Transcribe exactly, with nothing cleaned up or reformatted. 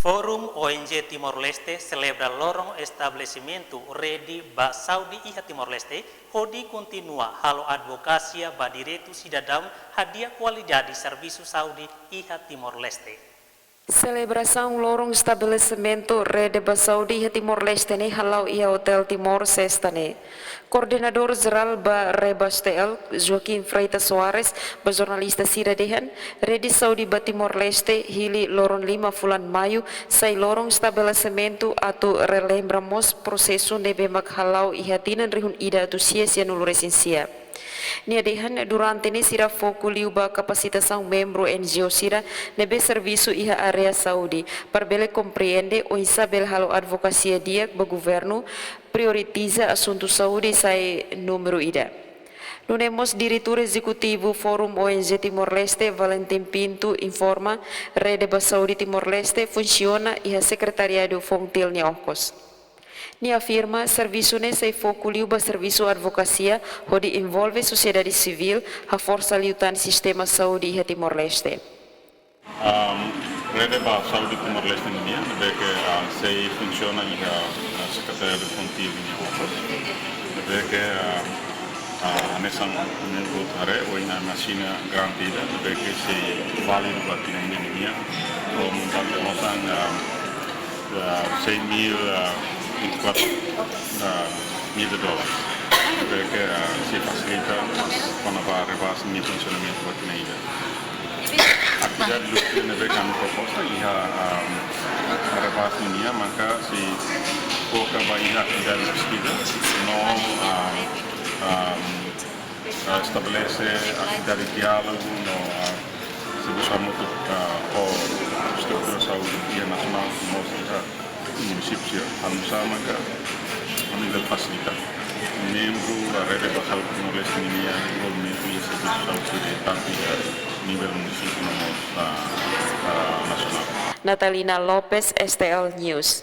Forum O N G Timor-Leste selebra loron estabelesimentu Rede ba Saúde iha Timor-Leste, hodi kontinua halo advokasia ba direitu sidadaun, hadi'a kualidade servisu saúde iha Timor-Leste. Selebrasaun loron estabelesimentu Rede ba Saúde iha Timor-Leste ne'e hala'o iha Hotel Timor, Sesta ne'e. Koordenadór Jerál ba REBAS T L, Joaquim Freitas Soares, ba jornalista sira dehan, Rede Saúde ba Timor-Leste, hili loron lima fulan Maiu, sai loron estabelesimentu atu relembra mós prosesu ne'ebé mak hala'o iha tinan rihun ida atus sia sianulu resin sia. Nia dehan, durante ne'e sira foku liu ba kapasitasaun membru N G O sira ne'ebé servisu iha área saúde, para bele komprende oinsá bele halo advokasia di'ak ba governu, prioritiza asuntu saúde sai númeru ida. Nune'e mós Diretór Ezekutivu Forum O N G Timor-Leste, Valentim Pinto, informa, Rede ba Saúde Timor-Leste funsiona iha Sekretariadu FONGTIL nia okos. Nia afirma, servisu ne'e sai foku liu ba servisu advokasia, hodi envolve sosiedade sivíl, haforsa liután sistema saúde iha Timor-Leste. Am, Rede ba Saúde Timor-Leste nian, ne'ebé ke, ah, sei funsiona iha, ah, Sekretariadu FONGTIL nia okos. Ne'ebé ke, ah, ah, hanesan imi hotu haree, ohin ami asina grant ida, ne'ebé ke sei válidu ba tinan ida nian. Ho montante osan, ah, ah, seis mil, ah, vinte e quatro, ah, mil dólares. Ne'ebé ke, ah, sei fasilita kona-ba REBAS nia funsionamentu ba tinan ida. Atividade luta ne'ebé ke ami proposta iha, ah, REBAS nian maka sei foka ba iha atividade peskiza no, ah, ah, ah, estabelese atividade diálogu no, ah, servisu hamutuk, ah, ho estrutura saúde iha nasionál no mós iha munisípiu sira. Halo nu'usá maka ami bele fasilita membru, ah, Rede ba Saúde Timor-Leste nian envolvimentu iha servisu saúde tantu iha nivel munisípiu no mós, ah, ah, nasionál. Natalina Lopes, S T L News.